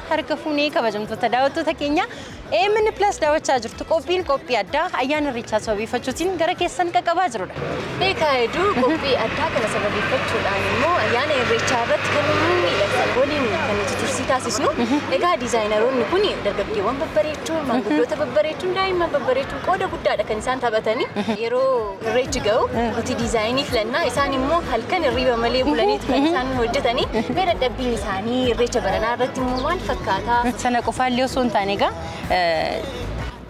Harka fuunee kabajamtoota daawwattoota keenya AMN Plus daawwachaa jirtu qophiin qophii addaa ayyaana Irreechaa sababeeffachuutiin gara keessan qaqqabaa jirudha. Beekaa hedduu qophii addaa kana sababeeffachuudhaan immoo ayyaana Irreechaa irratti kan nuyi miidhagsan waliin kan nuti tursii taasisnu. Egaa diizaayineroonni kun dargaggeewwan babbareechuun, maanguddoota babbareechuun, daa'imman babbareechuun qooda guddaadha kan isaan taphatanii. Yeroo Irreechi ga'u nuti diizaayinii filannaa isaan immoo halkan hirriba malee bulaniitu kan isaan hojjetanii. Mee dadhabbiin isaanii Irreecha baranaa irratti immoo maal fakkaata? Sana qofaallee osoo hin taane egaa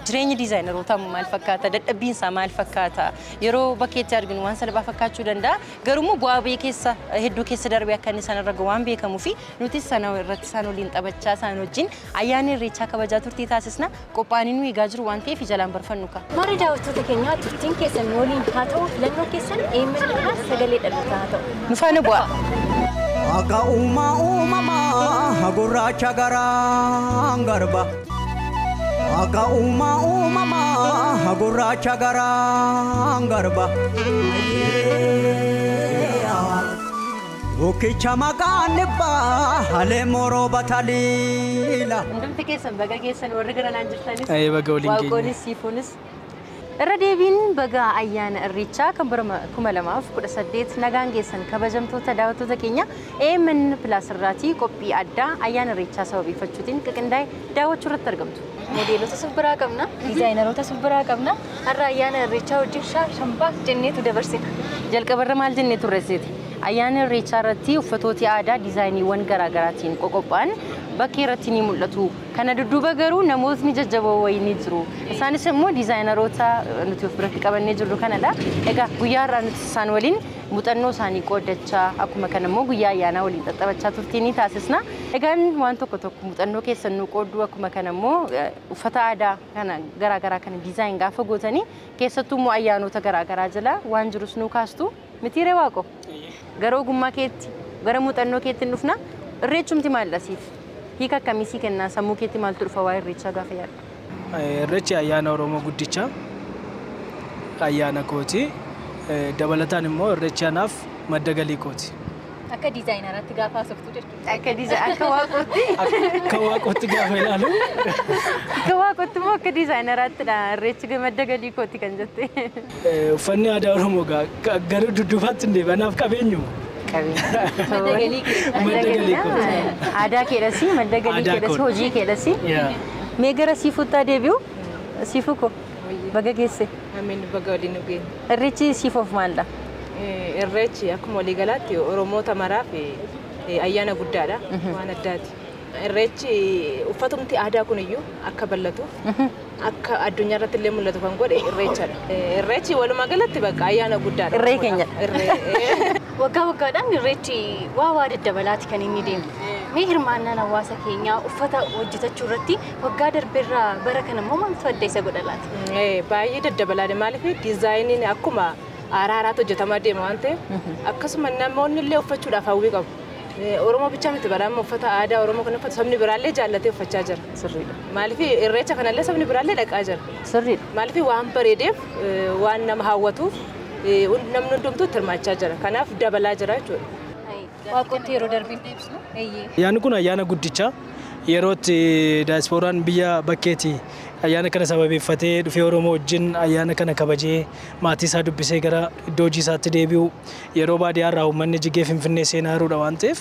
jireenyi diizaayinerootaa maal fakkaata? Dadhabbiin isaa maal fakkaata? Yeroo bakkeetti arginu waan salphaa fakkaachuu danda'a. Garuu immoo bu'aa bahii keessa hedduu keessa darbee akka inni isaan irra gahu waan beekamuu fi nutis sana irratti isaan waliin taphachaa isaan wajjin ayyaana Irreechaa kabajaa turtii taasisna. Qophaa'anii nu eegaa jiru waan ta'eef jalaan barfannu ka'a. Maarri daawwattoota keenyaa turtiin keessan waliin haa ta'u filannoo keessan AMN Plus sagalee dhalootaa haa ta'u. Nu faana bu'aa. Akka uumaa uumamaa gurraacha garaan garba. Akka uumaa uumamaa gurraacha garaan garba. Bukkicha maqaan dhibbaa halee morooba taliila. Hundumti keessan baga keessan warri gara naan jirtanis. Baga waliin geenye. Waaqoonis siifuunis. Irra deebiin baga ayyaana Irreechaa kan bara 2018 nagaan geessan kabajamtoota daawwattoota keenya AMN Plus irraatii qophii addaa ayyaana Irreechaa sababeeffachuutiin qindaa'e daawwachuu irratti argamtu. Modeelota sun biraa qabna, diizaayineroota sun biraa qabna. Har'a ayyaana Irreechaa wajjin shambaa jenneetu dabarsina. Jalqabarra maal jennee turre seeti? Ayyaana Irreechaa irratti uffatooti aadaa diizaayiniiwwan garaagaraatiin qoqophaa'an bakkee irratti ni mul'atu. Kana dudduuba garuu namootni jajjaboo wayii ni jiru. Isaanis immoo diizaayineroota nuti of biratti qabannee jirru kanadha. Egaa guyyaa har'aa nuti isaan waliin muuxannoo isaanii qooddachaa akkuma kana immoo guyyaa ayyaanaa waliin xaxxabachaa turtii ni taasisna. Egaan waan tokko tokko muuxannoo keessan nu qoodduu akkuma kana immoo uffata aadaa kana garaagaraa kana diizaayin gaafa gootanii keessattuu immoo ayyaanota garaagaraa jala waan jirus nu kaastu mitiiree waaqo. Gara ogummaa keetti gara muuxannoo keetti hin dhufna. Irreechumti maalidha siif? Hiika akkamii sii kennaa? Sammuu keetti maaltu dhufa waa'ee Irreechaa gaafa yaaddu? Irreechi ayyaana Oromoo guddicha ayyaana kooti. Dabalataan immoo Irreechi anaaf madda galii kooti. Akka diizaayinaraatti gaafa haasoftu jechuudha. Akka akka waaqootti. Akka waaqootti gaafa ilaalu. Akka waaqootti immoo akka diizaayinaraattidha. Irreechi madda galii kooti kan jette. Uffanni aadaa Oromoo gara dudduubaatti hin deebi'u. Anaaf qabeenyuma. Madda galii Madda galii kooti. Aadaa keedhasi, madda galii Aadaa keedhasi, kooti. hojii keedhasi. Mee gara siifuuttaa deebi'u? Siifuu ko baga geesse. Amiin baga waliin nu geenye. Irreechi siifuuf maalidha? Irreechi akkuma waliigalaatti Oromoota maraaf ayyaana guddaadha. Waan addaati. Irreechi uffatumti aadaa kun iyyuu akka bal'atuuf akka addunyaa irratti illee mul'atu kan godhe Irreechadha. Irreechi walumaa galatti bakka ayyaana guddaadha. Irree keenyadha. Irree. Waggaa waggaadhaan Irreechi waa waa daddabalaati kan inni deemu. Mee hirmaannaan hawaasa keenyaa uffata hojjetachuu irratti waggaa darbeerraa bara kana immoo maaltu adda isa godha laata? Baay'ee daddabalaadha. Maaliif diizaayiniin akkuma haaraa haaraatti hojjetamaa deema waan ta'eef akkasuma namoonni illee uffachuudhaaf hawwii qabu. Oromoo bichaa miti bara amma uffata aadaa Oromoo kan uffatu sabni biraallee jaallatee uffachaa jira. Sirriidha. Maaliif Irreecha kanallee sabni biraallee dhaqaa jira. Sirriidha. Maaliif waan bareedeef waan nama hawwatuuf namni hundumtuu itti hirmaachaa jira. Kanaaf dabalaa jira jechuudha. Waaqotti yeroo darbiin. Ayyaanni kun ayyaana guddicha yeroo itti daayispooraan biyya bakkeeti ayyaana kana sababeeffatee dhufee Oromoo wajjin ayyaana kana kabajee maatii isaa dubbisee gara iddoo hojii isaatti deebi'u yeroo baadiyyaa irraa uummanni jigee Finfinnee seenaa jiruudha waan ta'eef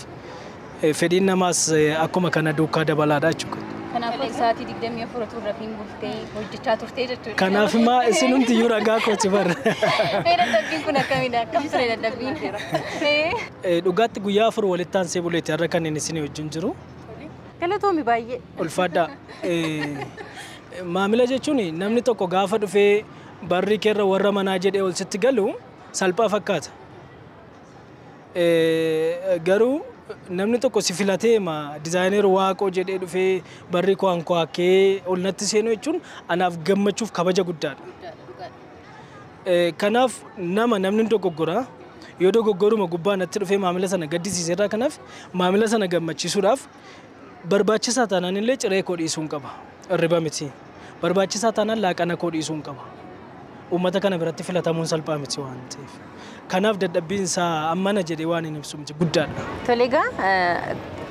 fedhiin namaas akkuma kana duukaa dabalaadha jechuudha. Kanaafuu sa'aatii 24 utuu rafiin bultee hojjechaa turtee jechuudha. Kanaaf immoo isinumti iyyuu ragaa kooti barra. Mee dadhabbiin kun akkamidha? Akkam ture dadhabbiin? Dhugaatti guyyaa 4 walitti aansee buleeti har'a kan inni isinii wajjin jiru. Galatoomi baay'ee. Ulfaadhaa. Maamila jechuun namni tokko gaafa dhufee barri keerra warra manaa jedhee ol sitti galu salphaa fakkaata. Garuu Namni tokko si filatee ma dizaayineer Waaqoo jedhee dhufee barri kwaankwaakkee ol natti seenuu jechuun anaaf gammachuuf kabaja guddaadha. Kanaaf namni dogoggora yoo dogoggoruma gubbaa natti dhufee maamila sana gaddisiiseerraa kanaaf maamila sana gammachiisuudhaaf barbaachisaa taanaan illee ciree koo dhiisuu hin qaba. Hirriba miti. Barbaachisaa taanaan laaqana koo dhiisuu hin qaba. Uummata kana biratti filatamuun salphaa miti waan ta'eef. Kanaaf dadhabbiin isaa ammana jedhee waan hin ibsu miti guddaadha. Tole egaa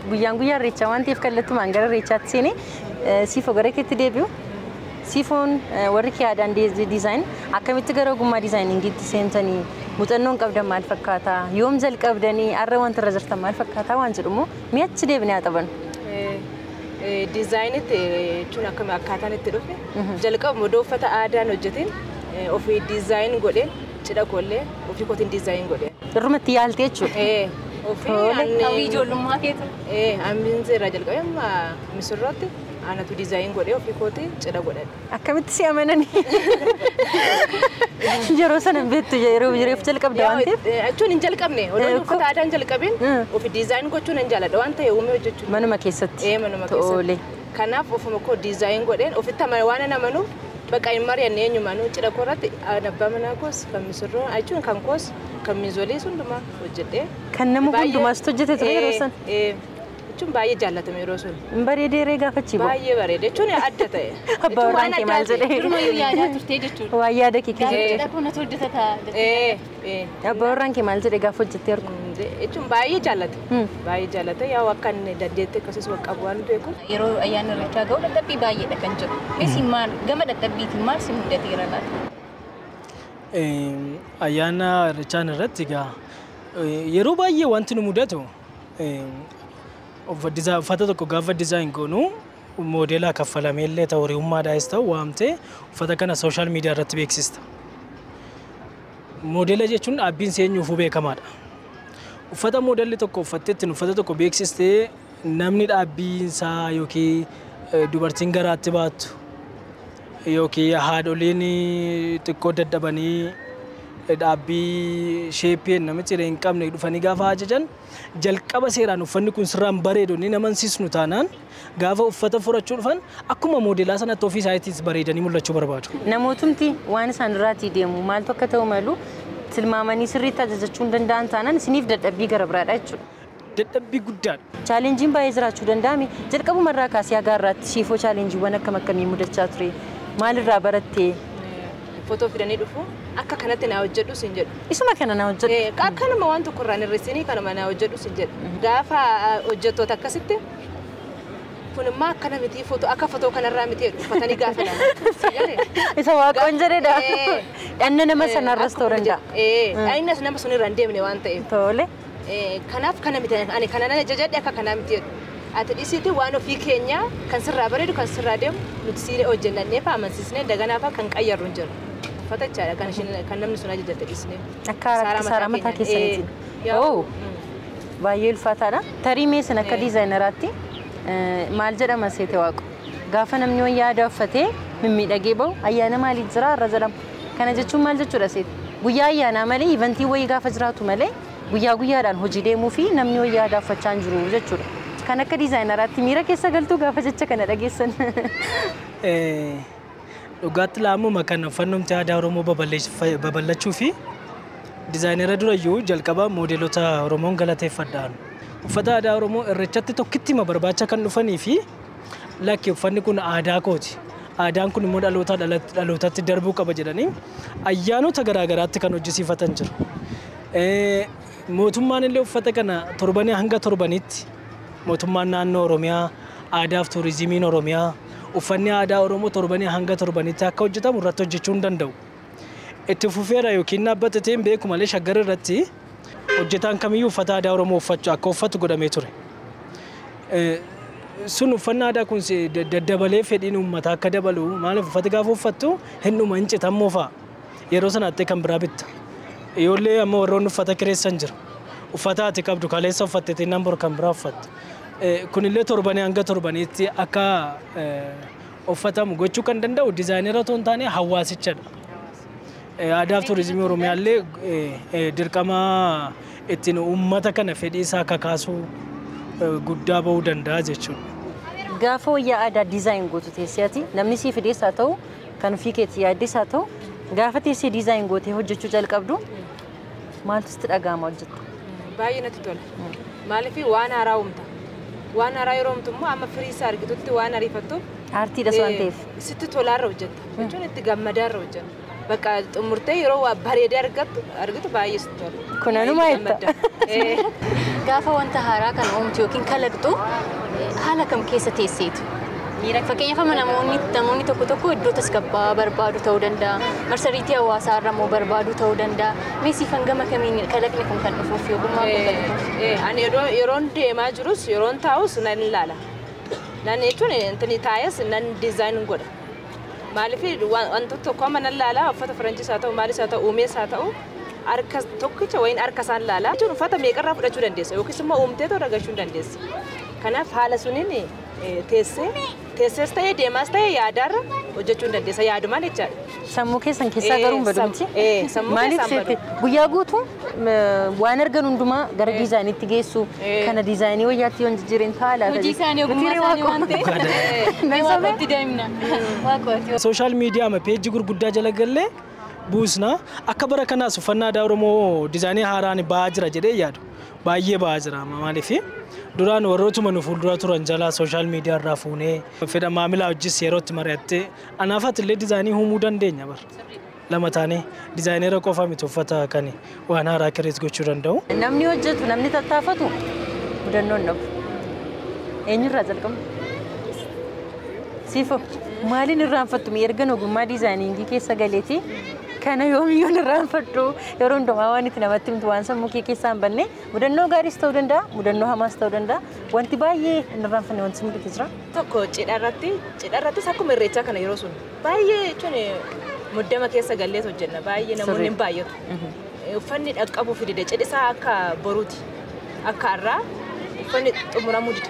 guyyaan guyyaa irreechaa waan ta'eef kallattumaan gara irreechaatti seenee siifoo gara keetti deebi'u. Siifoon warri kee aadaan diizaayin akkamitti gara ogummaa diizaayiningiitti seentanii muuxannoon qabdan maal fakkaata? Yoom jalqabdanii har'a wanta irra jirtan maal fakkaata waan jedhumoo mi'achi deebinee haa taphannu. Diizaayinitti jechuun akkami akkaataan itti dhufe jalqaba odoo uffata aadaan hojjetin ofii diizaayin godheen cidha koollee ofii kootiin diizaayin godheen. Irrumatti yaalte jechuudha. Ofii Hawwii ijoollummaa keetu. Amminsi irraa jalqabee amma misirrootti anatu diizaayin godhee ofii kootiin cidha godhadhe. Akkamitti si amananii? Yeroo sana hin beektu yeroo reefu jalqabda waan ta'eef. Jechuun hin jalqabne odoo uffata aadaa hin jalqabin ofii diizaayin gochuun hin jaaladha waan ta'e uumee hojjechuun. Manuma keessatti. Manuma keessatti. Kanaaf ofuma koo diizaayin godheen ofitti waan an amanuuf bakka hin mari'anne eenyumaanuu cidha koo irratti abbaa manaa koos kan misirroo jechuun kan koos kan miizoliis hundumaa hojjedhee. Kan nama hundumaas hojjete ture yeroo sana. Jechuun baay'ee jaallatame yeroo sun. Bareedee ree gaafachi boo. Baay'ee bareede jechuun adda ta'e. Abbaa warraan kee maal jedhee? Durumayyuu yaadaa turtee jechuudha. Waa yaada kee Gaafa keessa. cidha koo natu hojjeta ta'a. Abbaa warraan kee maal jedhee gaafa hojjettee argu? Jechuun baay'ee jaallate. Baay'ee jaallate yaa'u akka inni dandeettii akkasumas waan qabu waan beekuuf. Yeroo ayyaanni irreechaa ga'u dadhabbii baay'eedha kan jiru. Meesii maal gama dadhabbiitiin maal si mudateera laata? Ayyaana irreechaan irratti egaa yeroo baay'ee wanti nu mudatu uffata tokko gaafa dizaayin goonu moodeelaa kaffalamee illee ta'u hiriyummaadhaas ta'u waamtee uffata kana sooshaal miidiyaa irratti beeksista. Moodeela jechuun dhaabbiin seenyuufuu beekamaadha. Uffata moodelli tokko uffattee ittiin uffata tokko beeksistee namni dhaabbiinsaa yookiin dubartiin garaatti baattu yookiin haadholiin xiqqoo dadhabanii dhaabbii sheeppii namichi hin qabne dhufanii gaafa ajajan jalqaba seeraan uffanni kun sirraan bareedu ni namansiisnu taanaan gaafa uffata furachuu dhufan akkuma moodelaa sanatti ofii isaaniitis bareedanii mul'achuu barbaadu. Namootumti waan isaan irraatii deemu maaltu akka ta'u malu tilmaamanii sirriitti ajajachuu hin danda'an taanaan isiniif dadhabbii gara biraadha jechuudha. Dadhabbii guddaadha. Chaalenjiin baay'ee jiraachuu danda'ame jalqabuma irraa kaasee haga har'aatti siifoo chaalenjiiwwan akkam akkamii mudachaa ture maalirraa barattee? Footoo fidanii dhufu akka kanatti naa hojjedhu sin jedhu. Isuma kana naa hojjedhu. Akkanuma waan tokko irraan hir'isinii kanuma naa hojjedhu sin jedhu. Gaafa hojjettoota akkasitti kun immoo akkana miti footoo akka footoo kanarraa miti jedhu uffatanii gaafa ilaalan. Isa waaqoon jedhedha. Dhanna nama sanarras ta'uu danda'a. Dhagnas nama sun irra hin deemne waan ta'eef. Tole. Kanaaf kana miti ani kana nan ajajadhe akka kanaa miti jedhu. Ati dhisiiti waan ofii keenyaa kan sirraa bareedu kan sirraa deemu nuti siiree hojjennannee fa amansiisnee daganaa fa kan qayyarru hin jiru. Uffata jechaadha kan isheen kan namni sun ajajatte dhisnee. Akka saaraa mataa keessaniitiin. Oo baay'ee ulfaataadha. Tarii mee isin akka diizaayinaraatti maal jedhama seete waaqu? Gaafa namni wayyaa aadaa uffatee mimmiidhagee bahu ayyaana maaliif jira irra jedhama. Kana jechuun maal jechuudha seete? Guyyaa ayyaanaa malee ivantii wayii gaafa jiraatu malee guyyaa guyyaadhaan hojii deemuu fi namni wayyaa aadaa uffachaa hin jiru jechuudha. Kan akka diizaayinaraatti miira keessa galtuu gaafa jecha kana dhageessan. Dhugaatti laamuma kan uffannumti aadaa Oromoo babal'achuu fi diizaayinara durayyuu jalqaba moodeelota Oromoon galateeffadhaan. Uffata aadaa Oromoo irreechatti tokkitti hima barbaacha kan dhufanii fi lakki uffanni kun aadaa kooti. Aadaan kun immoo dhalootaa dhalootatti darbuu qaba jedhanii ayyaanota garaagaraatti kan hojjisiifatan jiru. Mootummaan illee uffata kana torbanii hanga torbanitti mootummaan naannoo Oromiyaa aadaa fi turizimiin Oromiyaa uffanni aadaa Oromoo torbanii hanga torbanitti akka hojjetamu irratti hojjechuu hin danda'u. Itti fufeera yookiin dhaabbata ta'een beeku malee shaggar irratti hojjetaan kamiyyuu uffata aadaa Oromoo uffachuu akka uffatu godhamee ture. Sun uffannaa aadaa kun daddabalee fedhiin uummataa akka dabalu maaliif uffata gaafa uffattu hin dhuma hin citammoo fa'a. Yeroo sanaatti kan biraa bitta. Ijoollee amma warroonni uffata kireessan jira. Uffata ati qabdu kaleessa uffatte xinnaan bor kan biraa uffatte. Kunillee torbanii hanga torbaniitti akka uffatamu gochuu kan danda'u diizaayinara otoo hin taane hawaasichadha. Aadaa fi turizimii Oromiyaallee dirqama ittiin uummata kana fedhii isaa kakaasuu guddaa ba'uu danda'a jechuudha. Gaafa wayyaa aadaa design gootu teessee namni sii fidees haa ta'u kan ofii keetii yaaddes haa ta'u gaafa teessee design gootee hojjechuu jalqabdu maaltu sitti dhaga'ama hojjetta? Baay'ee natti tola. Maaliif waan haaraa uumta. Waan haaraa yeroo uumtu immoo amma firii isaa argitutti waan ariifattuuf Aartiidhas waan ta'eef. Sitti tolaarra hojjetta. Jechuun itti gammadaarra hojjetta. Bakka xumurtee yeroo waa bareedee argitu baay'ee sitti tola. Kun anuma jetta. Gaafa wanta haaraa kan uumtu yookiin kalaqxu haala kam keessa teesseetu? Fakkeenyaaf amma namoonni tokko tokko iddoo tasgabbaa'aa barbaadu ta'uu danda'a. Marsariitii hawaasaa irra immoo barbaadu ta'uu danda'a. Mee siifan gama kamiin kalaqni kun kan dhufuuf ogummaa kun kan dhufuuf? Ani yeroon deemaa jirus yeroon taa'us nan ilaala. Nan jechuun intini taa'es nan design godha. Maaliif wantoota tokko amma nan ilaala uffata faranjiis haa ta'u maalis haa ta'u uumees haa ta'u harka tokkicha wayin harka isaan ilaala. Jechuun uffata meeqarraa fudhachuu dandeessa yookiis immoo uumtee toora gashuu dandeessa. Kanaaf haala suniin teessees ta'ee deemaas ta'ee yaadaarra hojjechuu dandeessa yaadumaan jechaadha. Sammuu keessan keessaa garuu hin badu miti? Sammuu Maaliif keessaa hin seete guyyaa guutuu waan argan hundumaa gara diizaayiniitti geessu kana diizaayinii wayyaatti yoon jijjiireen ta'a laata? Hojii isaanii ogummaa isaanii waan ta'eef mee waaqootti deemna. Waaqootti. Sooshaal miidiyaa ma peejii gurguddaa jala gallee buusna akka bara kanaas uffannaa aadaa Oromoo diizaayinii haaraan ba'aa jira jedhee yaadu. Baay'ee ba'aa jira maaliif duraan warrootuma nu fuuldura turan jalaa sooshaal miidiyaa irraa fuunee fedha maamilaa hojis yerootti mari'attee anaafat illee diizaayinii uumuu dandeenya bara. Lama taanee diizaayinera qofa miti uffata kan waan haaraa kireet gochuu danda'u. Namni hojjetu namni tattaafatu mudannoon dhabu. Eenyurraa jalqabna? Siifo maaliin irraanfattu erga ogummaa diizaayiniingii keessa galeeti kana yoomiyyuu irraanfadhu yeroo hundumaa waan itti namatti himtu waan sammuu kee keessaa hin banne mudannoo gaariis ta'uu danda'a mudannoo hamaas ta'uu danda'a wanti baay'ee hin irraanfanne wanti si mudate jira. Tokko cidha irrattis akkuma irreechaa kana yeroo sun baay'ee jechuun muddama keessa galleet hojjenna baay'ee namoonni hin baay'atu. Uffanni dhaqqabuu fidide cidhisaa akka boruuti akka har'aa uffanni xumuramuu dida.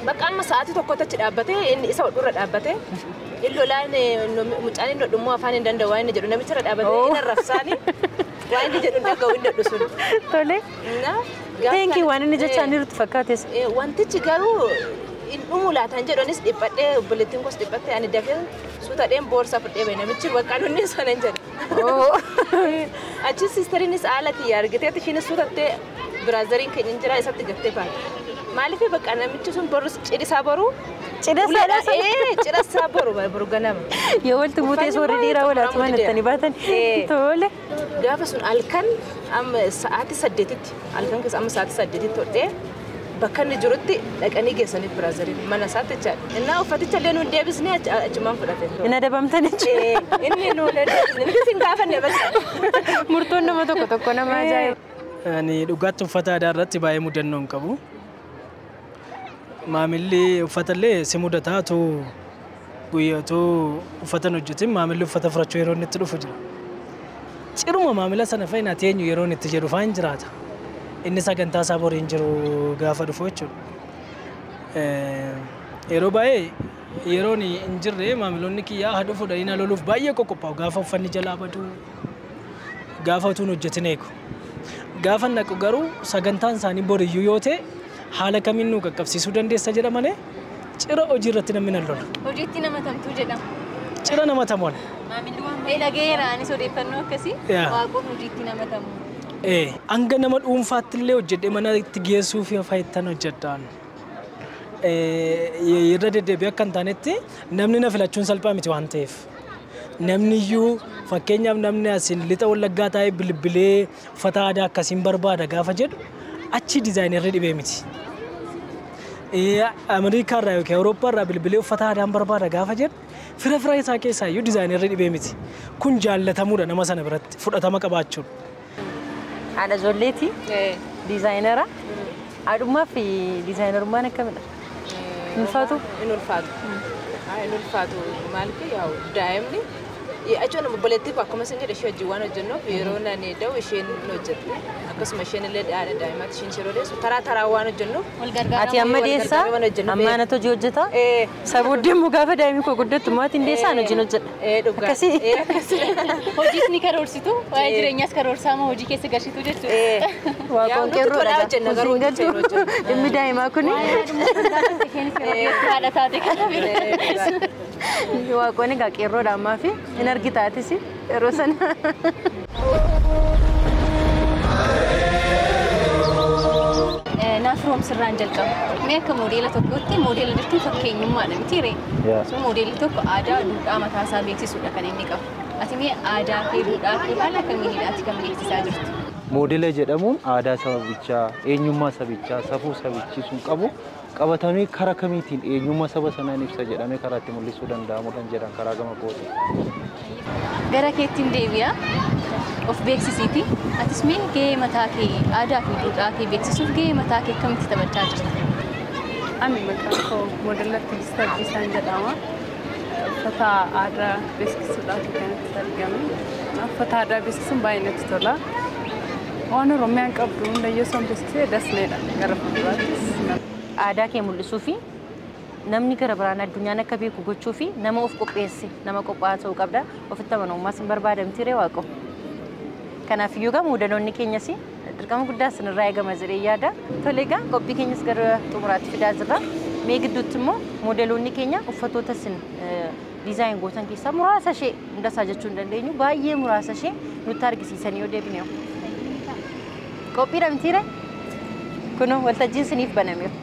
Bakka amma sa'aatii tokkotti achi dhaabbatee inni isa hodhuurra dhaabbatee inni lolaan mucaan inni hodhummoo afaan hin danda'u waan inni jedhu namicha irra dhaabbatee inni arrabsaani waan inni jedhu hin dhaga'u inni hodhu sun. Tole. Thank you waan inni jechaa jirutti fakkaates. Wantichi garuu hin dhumu laataan jedhu anis dhiphadhee obboleettiin koos dhiphattee ani dafee suutadheen boorsaa fudhee bahe namichi bakka nunni sana hin jedhu. Achi siistariinis haala kiyya argiteetti ishiinis suutattee biraazariin keenya hin jira isatti gattee baate. Maaliif bakka namichi sun boru cidhisaa boru Cidha isaa boru boru ganama. Yoo walitti buutee warri dhiiraa walaatu waan ittanii baatan. Tole. Gaafa sun halkan amma sa'aatii 8tti halkan keessa amma sa'aatii 8tti hodhee bakka inni jirutti dhaqanii geessaniif biraazariin mana isaatti jechaadha. Innaa uffaticha illee nuun deebisnee achumaan fudhate. Hin adabamtan jechuudha. Inni nuun deebisne nuti hin gaafanne bakka. Murtoon nama tokko tokko nama ajaa'iba. Ani dhugaatti uffata aadaa irratti baay'ee mudannoo hin qabu. Maamilli uffata illee si mudataa tu guyyaa uffata hin hojjetin maamilli uffata furachuu yeroo inni itti dhufu jira. Ciruma maamila sana fa'i naati eenyu yeroo inni itti jedhu fa'aa hin jiraata. Inni sagantaa isaa borii hin jiru gaafa dhufu jechuudha. Yeroo baay'ee yeroon hin jirre maamiloonni kiyyaa haa dhufu dhahina loluuf baay'ee qoqophaa'u gaafa uffanni jalaa badu gaafa utuu hin hojjetin eegu. Gaafa naqu garuu sagantaan isaanii boriyyuu yoo ta'e haala kamiin nu qaqqabsiisuu dandeessa jedha malee cira hojii irratti namni nan lola. Hojiitti nama tamtuu jedhama. Cira nama tamuun. Dhageera anis odeeffannoo akkasii waaqoon hojiitti nama tamu. Hanga nama dhuunfaatti illee hojjedhee mana itti geessuu fi faayittan hojjedhaan. Irra deddeebi'ee akka hin taanetti namni na filachuun salphaa miti waan ta'eef. Namni iyyuu fakkeenyaaf namni asiin lixa wallaggaa taa'ee bilbilee uffata aadaa akkasiin barbaada gaafa jedhu achi diizaayinarri dhibee miti. Ameerikaa irraa yookiin Awurooppaa irraa bilbilee uffata aadaan barbaada gaafa jedhu fira fira isaa keessaa iyyuu diizaayinarri dhibee miti. Kun jaallatamuudha nama sana biratti fudhatama qabaachuudha. Haadha ijoolleeti diizaayinara. Haadhummaa fi diizaayinarummaan akkamidha? Ulfaatu? Hin ulfaatu. Hin ulfaatu maaliif yaa'u daa'imni achuun obboleettii koo akkuma isin jedhe ishee wajjin waan hojjennuuf yeroo nani da'u isheen hojjetti. Akkasuma isheen illee daa'imatti isheen yeroo deessu taraa taraa waan hojjennu. Ati amma deessaa amma anatu hojii hojjeta. Sabooddee immoo gaafa daa'imni koo guddattu maatiin deessaa ani hojiin hojjedha. Akkasii. Hojiis ni karoorsitu waa'ee jireenyaas karoorsaa moo hojii keessa galchitu jechuudha. Waaqoon qeerroodha. Hojiin galchu dhimmi daa'imaa kuni. Haadha taate kana bira. Waaqoon egaa qeerroodha ammaa fi hin argitaatis yeroo sana. Naaf roomsirraan jalqaba. Mee akka moodeela tokkotti moodeela jechuun fakkeenyummaadha miti ree? So moodeelli tokko aadaa duudhaa mataa isaa beeksisuudha kan inni qabu. Ati mee aadaa kee duudhaa kee haala kamiinidha ati kan beeksisaa jirtu? Moodeela jedhamuun aadaa sabichaa, eenyummaa sabichaa, safuu sabichi sun qabu qabatamee karaa kamiitiin eenyummaa saba sanaan ibsa jedhamee karaa itti mul'isuu danda'amudha jedhan karaa gama kooti. Gara keettiin deebi'a. Of beeksisiiti. Atis mee gahee mataa kee aadaa fi duudhaa kee beeksisuuf gahee mataa kee akkamitti taphachaa jirta? Ani maqaan koo moodela Tigistii Abdiisaan jedhama. Uffata aadaa beeksisuudhaaf kan itti argame. Uffata aadaa beeksisuun baay'ee natti tola. Waan Oromiyaan qabdu hundayyuu osoo beeksisee dasneedha gara fuulduraattis. Aadaa kee mul'isuu fi namni gara biraan addunyaan akka beeku gochuu fi nama of qopheesse nama qophaa'aa ta'uu qabda. Ofitti amanamummaas hin barbaadamti ree waaqo. Kanaaf iyyuu egaa moodaloonni keenyas dirqama guddaa isinirraa eegama jedhee yaada. Tole egaa qophii keenyas gara xumuraatti fidaa jirra. Mee gidduutti immoo moodeloonni keenya uffatoota isin diizaayin gootan keessaa muraasa ishee hundasaa jechuu hin dandeenyu baay'ee muraasa ishee nutti argisiisanii yoo deebine. Qophiidha mitiire? Kunoo waltajjiin isiniif banameera.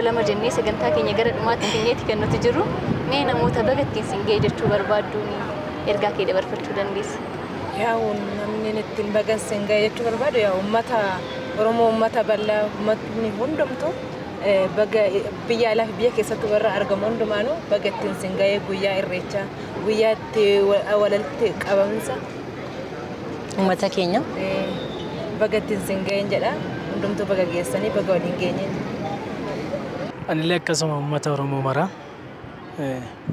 Lama jennee sagantaa keenya gara dhumaatti finneeti kan nuti jirru mee namoota baga ittiin siin ga'e jechuu barbaadduun ergaa kee dabarfachuu dandeessa. Yaa'u namni ittiin baga siin ga'e jechuu barbaadu yaa uummata Oromoo uummata bal'aa uummatni hundumtu baga biyya alaa fi biyya keessatti warra argamu hundumaanuu baga ittiin siin ga'e guyyaa irreechaa guyyaa itti walitti qabamsa. Uummata keenya. Baga ittiin siin ga'een jedha hundumtuu baga geessanii baga waliin geenyeen. Anillee akkasuma uummata Oromoo maraa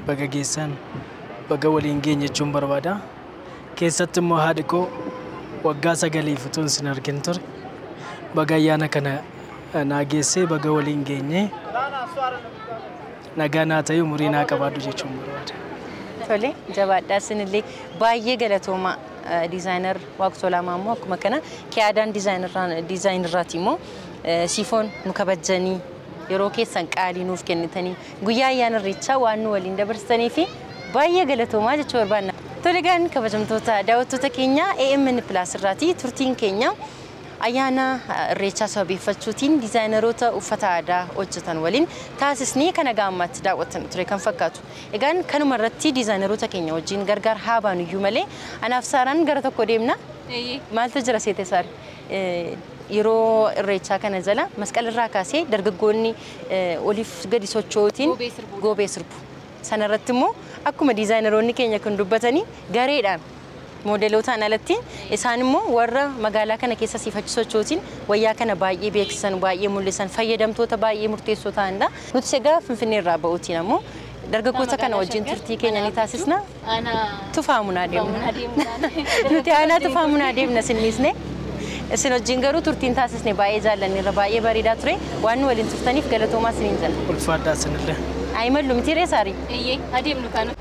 baga geessan baga waliin geenye jechuun barbaada. Keessatti immoo haadhi koo waggaa 9 utuu hin argin ture. Baga ayyaana kana naa geessee baga waliin geenye nagaa naa ta'e umurii naa qabaadhu jechuun barbaada. Tole jabaadhaa isinillee baay'ee galatooma diizaayinar Waaqtolaa Maammoo akkuma kana Kiyaadaan diizaayinarraati immoo siifoon nu kabajanii Yeroo keessan qaalii nuuf kennitanii guyyaa ayyaana Irreechaa waan nu waliin dabarsitanii fi baay'ee galatoomaa jechuu barbaanna. Tole gaan kabajamtoota daawwattoota keenya AMN Plus irraatii turtiin keenya ayyaana Irreechaa sababeeffachuutiin diizaayineroota uffata aadaa hojjetan waliin taasisnee kana gaammaatti daawwatan ture kan fakkaatu. Egaan kanuma irratti diizaayineroota keenya wajjin gargaar haa baanu iyyuu malee anaaf Saaraan gara tokko deemna. Maaltu jira seete Saari? Yeroo Irreechaa kana jala masqala irraa kaasee dargaggoonni oliif gadi socho'uutiin goobee sirbu. Sana irratti immoo akkuma diizaayineroonni keenya kun dubbatanii gareedhaan moodelotaan alatti isaan immoo warra magaalaa kana keessa siifachi sochootiin wayyaa kana baay'ee beeksisan, baay'ee mul'isan, fayyadamtoota baay'ee murteessoo ta'anidha. Nuti egaa Finfinnee irraa ba'uutiin ammoo dargaggoota kana wajjin turtii keenya ni taasisna. Tufaamunaa deemna. Nuti aanaa tufaamunaa deemna sinniisne. Isin wajjin garuu turtiin taasisne baay'ee jaallanneerra, baay'ee bareedaa ture. Waan nu waliin turtaniif galatoomaa isiniin jenna. Ulfaadhaa isinillee. Ayimallu miti ree Saarii? Eeyyee, adeemnu kanu.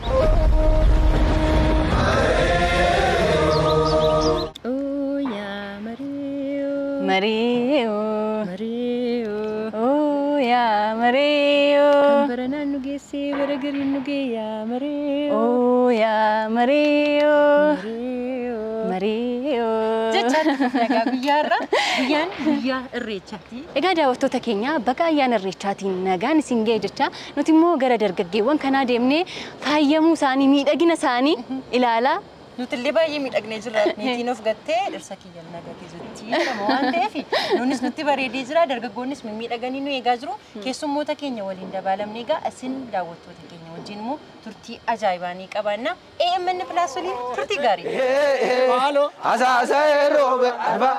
Mariyo, Mariyo, oh ya Mariyo, kan baranaan nu geessee bara gariin nu geeyyaa Mariyo, oh ya Mariyo, Mariyo, Mariyo. Jecha nagaa guyyaarra guyyaan guyyaa Irreechaati. Egaa daawwattoota keenya bakka ayyaana Irreechaatiin nagaan isin ga'e jecha nuti immoo gara dargaggeewwan kanaa deemnee faayamuu isaanii miidhagina isaanii ilaalaa. Nuti illee baay'ee miidhagnee jirra. Niitiin of gattee dhirsa kiyya nagatee jirti jedhama waan ta'eef nunis nutti bareedee jira. Dargaggoonnis mimmiidhaganii nu eegaa jiru. Keessummoota keenya waliin dabaalamnee egaa isin daawwattoota keenya wajjin immoo turtii ajaa'ibaa ni qabaanna. AMN Plus waliin turtii gaarii. Asaasee roobe arba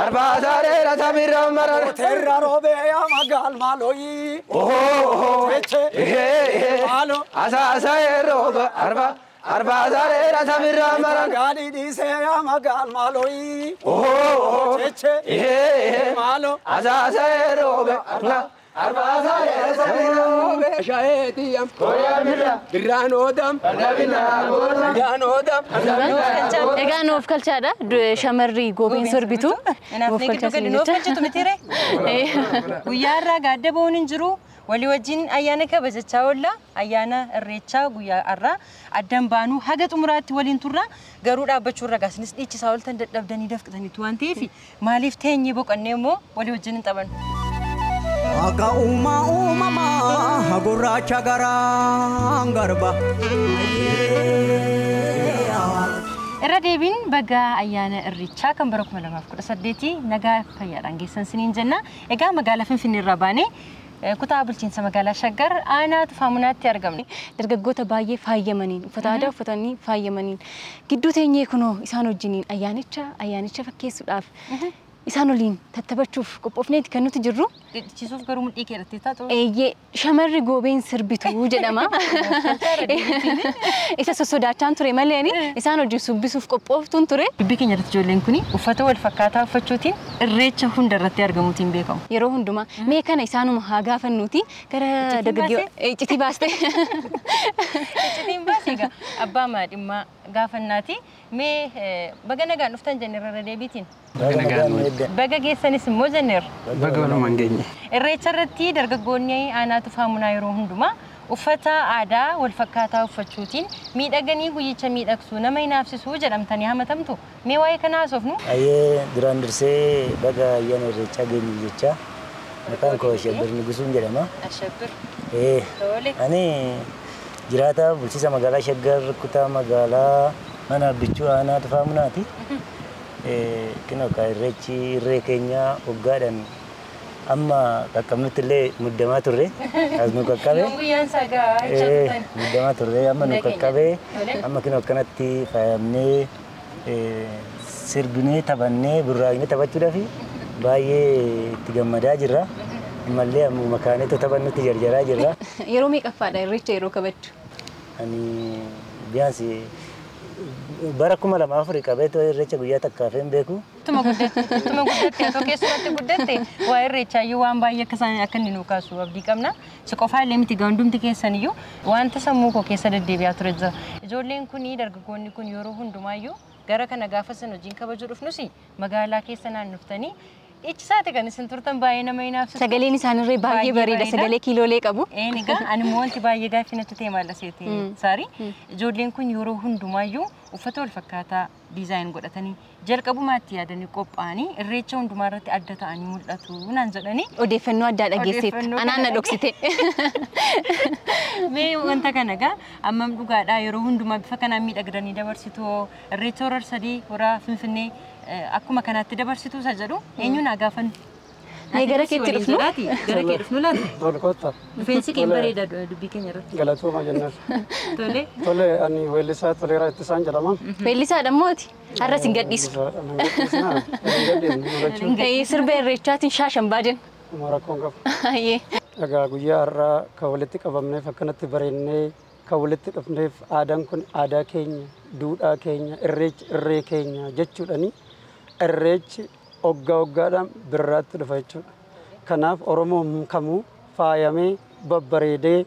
arba asaaree samirra marar. Terra roobe yaa magaal maalooyi. Asaasee roobe arba. Arba asaaree samirra marar. Gaadhi dhiisee yaa magaal maalooyi. Maalo. Asaasee roobe arba arba asaaree samirra roobe. Shaayetiyam. Koyamirra. Birraan oodam. Birraan oodam. Egaa nuuf kalchaadha. Shamarri goobeen sirbitu. Nuuf kalchaa nuuf kalchitu miti ree? Guyyaa irraa gaadda ba'uun hin jiru. Walii wajjin ayyaana kabajachaa oolla. Ayyaana Irreechaa guyyaa har'aa addan baanuu haga xumuraatti waliin turra. Garuu dhaabbachuu irra gaasinis dhiichisaa ooltan dadhabdanii dafqitaniitu waan ta'eef maaliif teenyee boqonnee immoo walii wajjin hin taphannu. Akka uumaa uumamaa gurraacha garaan garba. Irra deebiin baga ayyaana Irreechaa kan bara 2018 nagaa fayyaadhaan geessan siniin jenna. Egaa magaalaa Finfinnee irraa baanee kutaa bulchiinsa magaalaa Shaggar aanaa Tufaamunaatti argamne. Dargaggoota baay'ee faayamaniin uffata aadaa uffatanii faayamaniin gidduu teenyee kunoo isaan wajjiniin ayyaanicha fakkeessuudhaaf isaan waliin tattabachuuf qophoofneeti kan nuti jirru. Dhiichisuuf garuu mudhii kee irratti taatu. Eeyyee shamarri goobeen sirbitu jedhama. Isa sossodaachaan ture malee isaan wajjin subbisuuf qophooftuun ture. Dubbii keenya irratti ijoolleen kuni uffata wal fakkaataa uffachuutiin Irreecha hunda irratti argamuutiin beekamu. Yeroo hundumaa mee kana isaanuma haa gaafannuuti gara dargaggoo iccitii baaste. Iccitiin baase egaa abbaa maadhimmaa gaafannaati. Mee baga nagaan dhuftan jenneerra irra deebiitiin. Baga geessanis immoo jenneerra. Baga walumaan geenye. Irreecha irratti dargaggoonni aanaa Tufaamunaa yeroo hundumaa uffata aadaa wal fakkaataa uffachuutiin miidhaganii guyyicha miidhagsuu nama hinaafsisuu jedhamtanii hamatamtu. Mee waa'ee kana haasofnu? Ayyee duraan dursee baga ayyaana Irreechaa geenye jecha maqaan koo Ashabbir Nigusuun jedhama. Ashabbir. Ani jiraataa bulchiinsa magaalaa Shaggar kutaa magaalaa mana Abbichuu aanaa Tufaamunaati. Kinoo ka Irreechi irree keenya waggaadhaan amma qaqqabnutti illee muddamaa turre as nu qaqqabe. Muddamaa turre amma nu qaqqabe amma kinoo akkanatti faayamnee sirbinee taphannee burraaqnee taphachuudhaaf baay'ee itti gammadaa jirra. Ammallee ammuma makaaneetu taphannutti jarjaraa jirra. Yeroo meeqaffaadha Irreecha yeroo kabajju? Ani biyaansi bara 2004 qabeetoo Irreecha guyyaa takkaaf hin beeku. Tuma guddatte otoo keessumatti guddatte waa Irreechaayyuu waan baay'ee akka isaan akka inni nu kaasu abdii qabna. Si qofaa illee miti hundumti keessaniyyuu wanta sammuu koo keessa deddeebi'aa ture jira. Ijoolleen kuni dargaggoonni kun yeroo hundumaayyuu gara kana gaafa san hojiin kabajuu dhufnus magaalaa keessa naannoftanii Dhiichisaati kan isin turtan baay'ee nama hinaafsisu. Sagaleen isaanirree baay'ee bareeda. Sagalee kiiloolee qabu. Een egaa ani immoo wanti baay'ee gaaffii natti ta'e maal aseeti Saarii. Ijoolleen kun yeroo hundumaayyuu uffata wal fakkaataa diizaayin godhatanii jalqabumaatti yaadanii qophaa'anii irreecha hundumaa irratti adda ta'anii mul'atu naan jedhanii. Odeeffannoo addaa dhageesseetta. Anaan na dhoksite. Mee wanta kana egaa ammam dhugaadhaa yeroo hundumaa bifa kanaan miidhagdanii dabarsitu irreecha hora sadii hora Finfinnee akkuma kanaatti dabarsitu isa jedhu eenyuun haa gaafannu? Mee gara keetti dhufnu? Gara kee dhufnu laata? Tole kottaa. Rifeensi kee bareeda dubbii keenya irratti. Galatooma jennaan. Tole. Tole ani weellisaa Toleeraa Ittisaan jedhama. Weellisaadha mooti? Har'as hin gadhiisnu. Sirba irreechaatiin shaashan baadin. Rakkoon qabu. Egaa guyyaa har'aa kan walitti qabamneef akkanatti bareennee kan walitti dhufneef aadaan kun aadaa keenya, duudhaa keenya, irreechi irree keenya jechuudhani irreechi waggaa waggaadhaan birraatti dhufa jechuudha. Kanaaf Oromoon kamuu faayamee babbareedee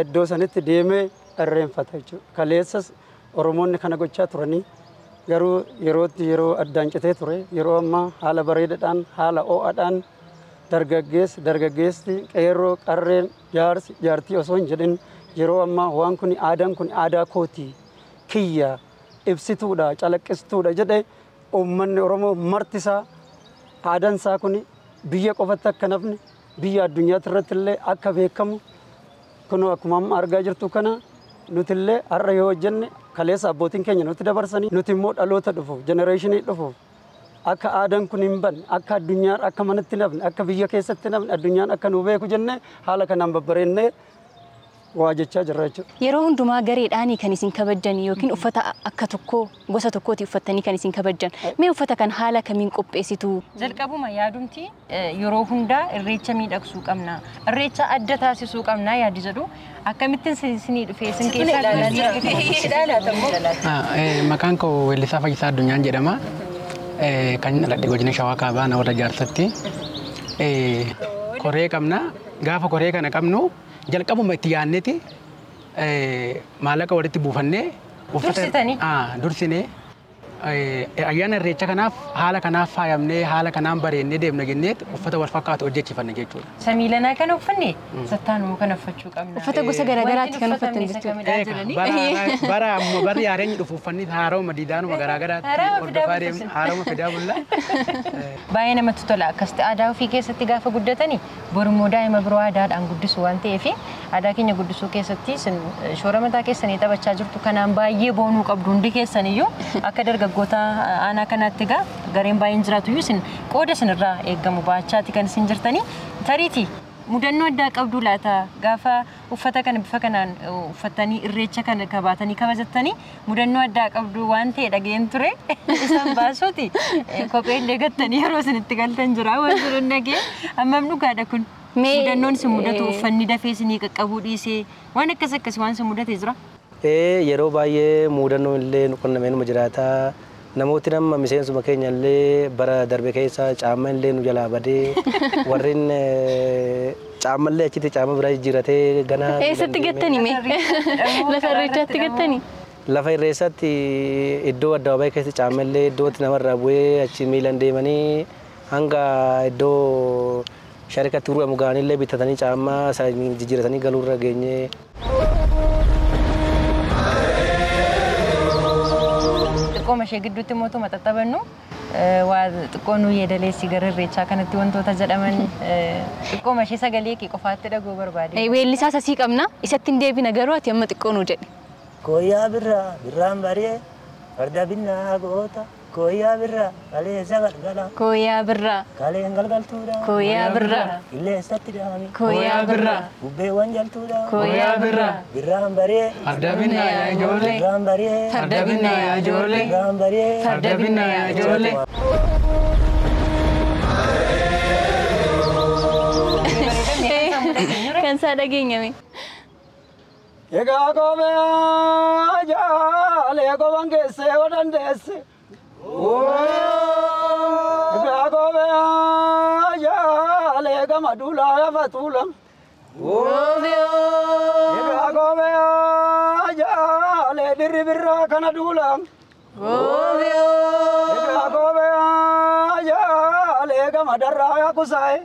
iddoo sanitti deemee irreenfata jechuudha. Kaleessas Oromoonni kana gochaa turanii garuu yerootti yeroo addaan citee ture yeroo ammaa haala bareedaadhaan haala ho'aadhaan dargaggeessi dargaggeessi qeerroo qarreen jaarsi jaartii osoo hin jedhin yeroo ammaa waan kun aadaan kun aadaa kooti kiyya ibsituudha calaqqistuudha jedhe uummanni Oromoo martisaa aadaan isaa kun biyya qofatti akka nafni biyya addunyaatti irratti illee akka beekamu kunoo akkuma amma argaa jirtu kana nuti illee har'a yoo hojjenne kaleessa abbootiin keenya nuti dabarsanii nuti immoo dhaloota dhufuuf jenereeshinii dhufuuf akka aadaan kun hin banne akka addunyaan akka manatti nafne akka biyya keessatti nafne addunyaan akka nu beeku jenne haala kanaan babbareennee waa jechaa jirra jechuudha. Yeroo hundumaa gareedhaanii kan isin kabajjan yookiin uffata akka tokkoo gosa tokkooti uffattanii kan isin kabajjan. Mee uffata kan haala kamiin qopheessitu? Jalqabuma yaadumti yeroo hundaa irreecha miidhagsuu qabna. Irreecha adda taasisuu qabna yaadi jedhu akkamittiin isinii dhufee isin keessaa Maqaan koo Weellisaa Fayyisaa Addunyaan jedhama. Kan dhaladhe godina Shawaa Kaabaa Nawara Jaarsatti. Koree qabna. Gaafa koree kana qabnu jalqabuma itti yaadneeti maallaqa walitti buufannee Dursitanii? Dursinee ayyaana irreecha kanaaf haala kanaaf faayamnee haala kanaan bareennee deemna jenneet uffata wal fakkaatu hojjechiifanne jechuudha. Samiilanaa kana uffanne sattaanuma kana uffachuu qabna. Uffata gosa garaagaraatti kan uffatan jechuudha. Bara ammoo barri haareenyi dhufu uffanni haaroma diidaanuma garaagaraatti hordofaa deemna haaroma fidaa bulla. Baay'ee namatti tola akkasitti aadaa ofii keessatti gaafa guddatani borummoo daa'ima biroo aadaadhaan guddisu waan ta'eef aadaa keenya guddisuu keessatti shoora mataa keessanii taphachaa jirtu kanaan baay'ee boonuu qabdu hundi keessaniyyuu akka dargaggoota aanaa kanaatti egaa gareen baay'een jiraatu iyyuu isin qooda isinirraa eeggamu baachaati kan isin jirtanii tariitii mudannoo addaa qabdu laata gaafa uffata kana bifa kanaan uffatanii irreecha kana kabaatanii kabajattanii mudannoo addaa qabdu waan ta'e dhageen ture isaan baasuuti kophee illee gattanii yeroo isin itti galtan jira waan jiru dhagee hammam dhugaadha kun mudannoon isin mudatu uffanni dafee isinii qaqqabuu dhiisee waan akkas akkas waan isin mudate jira. Yeroo baay'ee mudannoon illee nu qunnamee numa jiraata. Namooti nama miseensuma keenya illee bara darbe keessa caamma illee nu jalaa badee warreen caamma illee achitti caamma biraa jijjiiratee ganaa. Eessatti gattanii mee? Lafa irreechaatti gattanii? Lafa irreessatti iddoo addabaabaayii keessatti caamma illee iddootti namarraa bu'ee achi miilaan deemanii hanga iddoo sharikatti gurguramu ga'anii illee bitatanii caamma jijjiiratanii galuurra geenye. Xiqqooma ishee gidduutti mootuma xaxabannu waa xiqqoo nu yeedaleessi gara irreechaa kanatti wantoota jedhaman xiqqooma ishee sagalee kee qofaatti dhaguu barbaade. Weellisaas asii qabna isatti hin deebina garuu ati amma xiqqoo nu jedhi. Kooyyaa birraa birraan bari'ee farda binnaa goota kooyyaa birraa kaleessa galgala. Kooyyaa birraa. Kaleen galgaltuudha. Kooyyaa birraa. Qilleensatti dhaami. Kooyyaa birraa. Bubbeewwan jaltuudha. Kooyyaa birraa. Birraan bari'ee. Farda binnaa yaa ijoollee. Birraan bari'ee. Farda binnaa yaa ijoollee. Birraan bari'ee. Farda binnaa yaa ijoollee. Kan isaa dhageenyame. Egaa koomee jaalee koban geessee yoo dandeesse. Egaa koomee jaalee gama duulaa lafa tuula. Egaa koomee jaalee dirri birraa kana duula. Egaa koomee jaalee gama darraa yaa kusaa'e.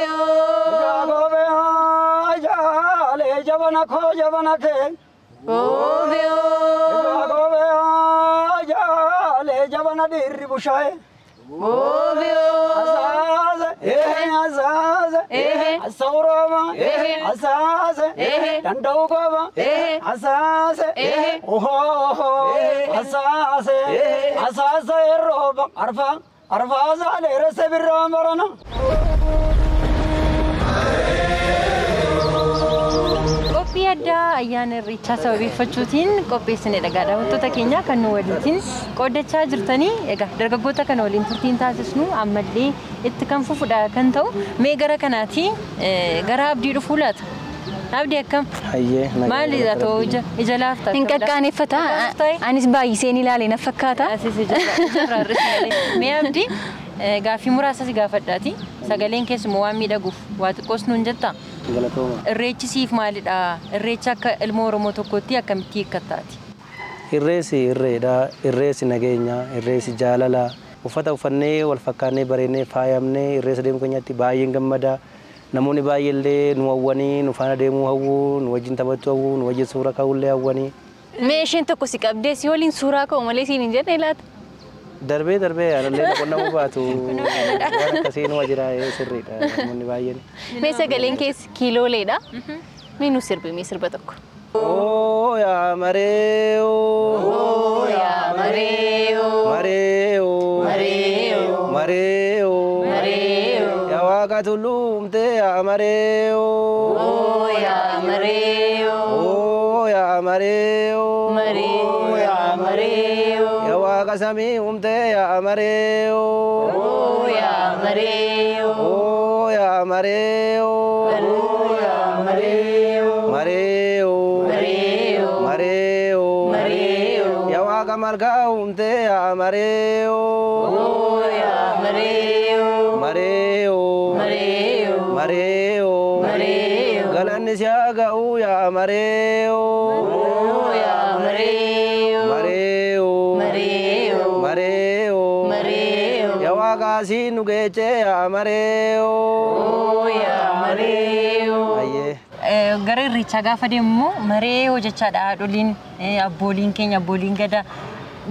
Egaa goobee jaalee jabana koo jabana kee. Egaa goobee jaalee jabana dhiirri bushaa'e. Asaase asaase asawurama asaase danda'u qaba asaase ohoo asaase asaase rooba arfa arfaasa dheeresse birraa barana. Qophii addaa ayyaana Irreechaa sababeeffachuutiin qopheessine dhagaa daawwattoota keenya kan nu waliin qooddachaa jirtanii egaa dargaggoota kana waliin turtiin taasisnu ammallee itti kan fufudha kan ta'u mee gara kanaati gara Abdii dhufuu laata? Abdii akkam? Hayyee. Maali ta'u ija laaftaa? Hin qaqqaaneffata. Anis baay'iseen ilaale na fakkaata. Mee Abdii gaaffii muraasa si gaafadhaati. Sagaleen keessumaa waan miidhaguuf waa xiqqoos nuun jettaa? Galatooma. Irreechi siif maalidha? Irreecha akka ilma Oromoo tokkootti akkamitti hiikkattaati? Irreessi irreedha. Irreessi nageenya. Irreessi jaalala. Uffata uffannee wal fakkaannee bareennee faayamnee irreessa deemuu keenyatti baay'een gammada. Namoonni baay'eellee nu hawwanii, nu faana deemuu hawwu, nu wajjin taphachuu hawwu, nu wajjin suura ka'uullee hawwanii. Mee isheen tokko si qabdee si waliin suuraa ka'u malee siin hin jenne laata? Darbee darbee anallee qunnamuu baatu waan akkasii numa jira sirriidha namoonni baay'een. Mee sagaleen keessa kiilooleedha. Mee nu sirbi mee sirba tokko. Oo yaa maree oo. yaa maree oo. Maree oo. Maree oo. Maree oo. Maree oo. Yaa waaqa tulluumtee yaa maree oo. Oo yaa maree oo. Oo yaa maree oo. Maree oo yaa maree oo. Yaa waaqa samii uumtee yaa maree oo. Oo yaa maree oo. Oo yaa maree oo. Oo yaa maree oo. Maree oo. Maree oo. Maree oo. Maree oo. Yaa waaqa malkaa uumtee yaa maree oo. Oo yaa maree oo. Maree oo. Maree oo. Maree oo. Maree oo. Galanni si haa ga'u yaa maree oo. Oo yaa maree oo. Maree oo. Maree oo. Maree oo. Maree oo. Yaa waaqa asii nu geechee yaa maree oo. Oo yaa maree oo. Ayyee. Gara Irreechaa gaafa deemu maree hojjechaadha haadholiin abbooliin keenya abbooliin gadaa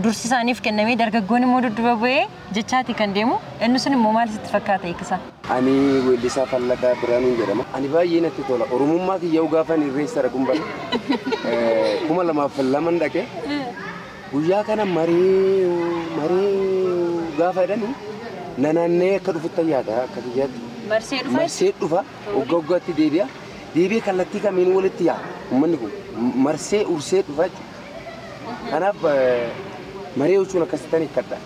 dursi isaaniif kennamee dargaggoon immoo dudduuba bu'ee jechaati kan deemu inni sun immoo maal sitti fakkaata eegisa? Ani weellisaa Fallaqaa Biraanuun jedhama. Ani baay'ee natti tola. Oromummaa kiyya gaafan irreessa dhaquun bara. 2002 dhaqee guyyaa kana maree maree gaafa jedhanii nanaannee akka dhufutti yaada akka kiyyaatti. Marsee dhufa? Marsee dhufa waggaa waggaatti deebi'a. Deebi'ee kallattii kamiin walitti yaa'a uummanni kun marsee ursee dhufa jechuudha. Kanaaf maree jechuun akkasitti hiikkadha.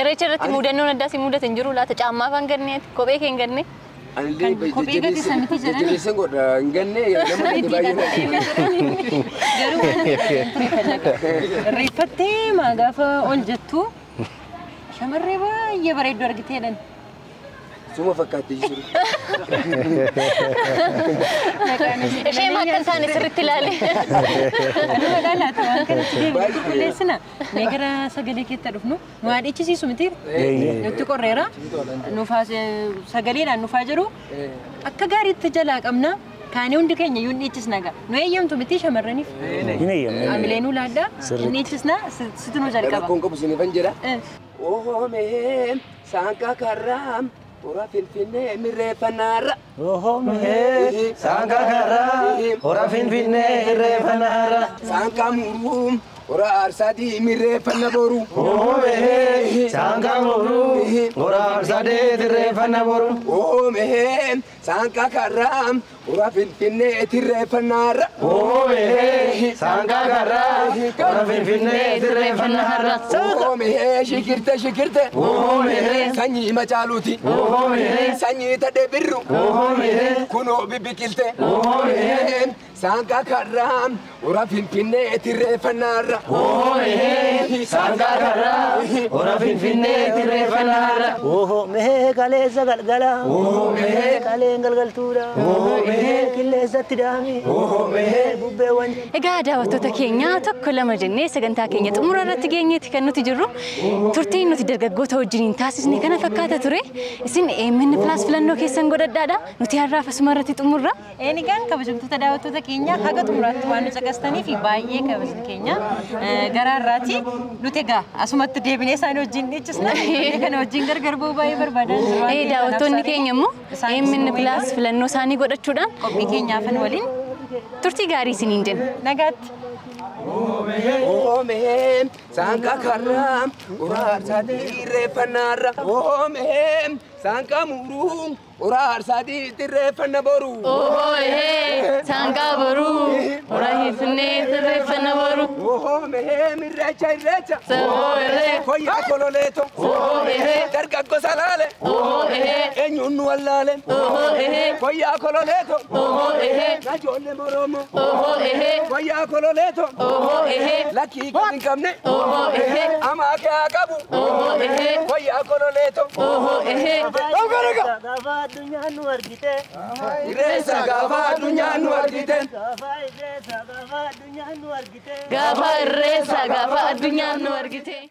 Irreecha irratti mudannoon addaa si mudate hin jiru laata? Caammaa afaan ganneeti kophee kee hin ganne? Anillee Kophee gati samiti jedhani? jajjabeessan godha hin ganne nama gadi baay'ee. Garuu irreeffattee maa gaafa ol jettu shamarree baay'ee bareedduu argiteedhan. Suma fakkaatti jiru. Ishee akka hin taane sirriitti ilaali. Anuma laata waan kanatti deebiin qulqulleessina. Mee gara sagalee keetti dhufnu nu haa dhiichisiisu miti. Nutti qorreera. Nufaa sagaleedhaan nufaa jiru. Akka gaariitti jalaa qabna. Kaanii hundi keenya iyyuu hin dhiichisna gaa. Nu eeyyamtu miti shamarraniif. Hin eeyyamne. Amilee nu laaddaa. Hin dhiichisna situ nu jalqaba. Rakkoon qabu sinifan jedha. Oomee saanqaa karraa hora Finfinnee mirreeffanaarra. Oomee saanqaa karraa hora Finfinnee irreeffanaarra. Saanqaa muruu hora Aarsaadii mirreeffanna boru. Oomee saanqaa muruu hora Aarsaadii irreeffanna boru. Oomee saanqaa karraa hora Finfinnee irreeffanaarra. Oomee saanqaa karraa hora Finfinnee irreeffanaarra. Oomee shikirte shikirte. Oomee sanyii macaaluuti. Oomee sanyii tadhee birru. Oomee kunoo bibbiqilte. Oomee saanqaa karraa hora Finfinnee irreeffanaarra. Oomee saanqaa karraa hora Finfinnee irreeffanaarra. Oomee kaleessa galgala. Oomee kaleessa Qilleen galgaltuudha. Qilleensatti daami. Bubbeewwan. Egaa daawwattoota keenya tokko lama jennee sagantaa keenya xumura irratti geenyeeti kan nuti jirru. Turtiin nuti dargaggoota wajjiniin taasisne kana fakkaata ture. Isin AMN Plus filannoo keessan godhadhaadha. Nuti har'aaf asuma irratti xumurra. Eenigaan kabajamtoota daawwattoota keenya haga xumuraatti waan nu caqastanii fi baay'ee kabajni keenya garaa irraati. Nuti egaa asumatti deebinee isaan wajjin dhiichisna. Kana wajjin gargar ba'uu baay'ee barbaadan jiru. Daawwattoonni keenya immoo AMN Plus filannoo isaanii godhachuudhaan qophii keenyaafan waliin turtii gaarii isiniin jenna. Nagaatti. Oomeen saanqa karraa uraarsaati irreeffannaarra. Oomeen saanqa muruu uraarsaati irreeffanna boru. Oohee saanqa boruu uraarsinee irreeffanna boru. Oomeen irreecha irreecha. Oohee fayyaa kololeeto. Oohee dargaggo salaale. Oohee eenyuun nu wallaale. Oohee fayyaa kololeeto. Oohee najoollee moroomo. Oohee fayyaa kololeeto. Oohee lakkii kan hin qabne. Oohee amaa kee haa qabu. Oohee fayyaa kololeeto. Oohee Gaafa addunyaan nu argite. Irreessa gaafa addunyaan nu argite. Gaafa irreessa gaafa addunyaan nu argite. Gaafa irreessa gaafa addunyaan nu argite.